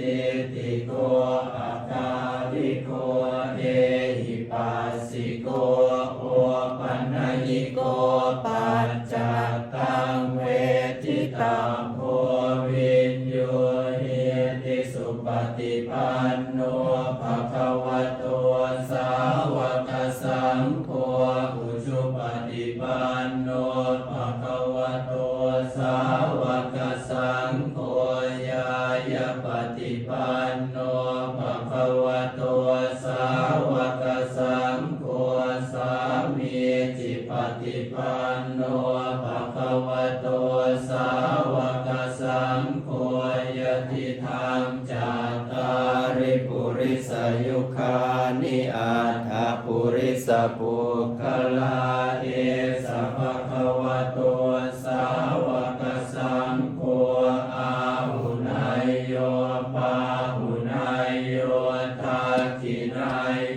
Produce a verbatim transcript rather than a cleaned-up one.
sandiṭṭhiko akāliko ehipassiko opanayiko paccattaṃ veditabbo viññūhīti. Supaṭipanno bhagavato sāvakasaṅgho, ujupaṭipanno bhagavato sāvakasaṅgho, ñāyapaṭipanno bhagavato sāvakasaṅgho, sāmīcipaṭipanno bhagavato sāvakasaṅgho, yadidaṃ cattāri purisayugāni aṭṭha purisapuggalā, esa bhagavato sāvakasaṅgho, āhuneyyo pāhuneyyo dakkhiṇeyyo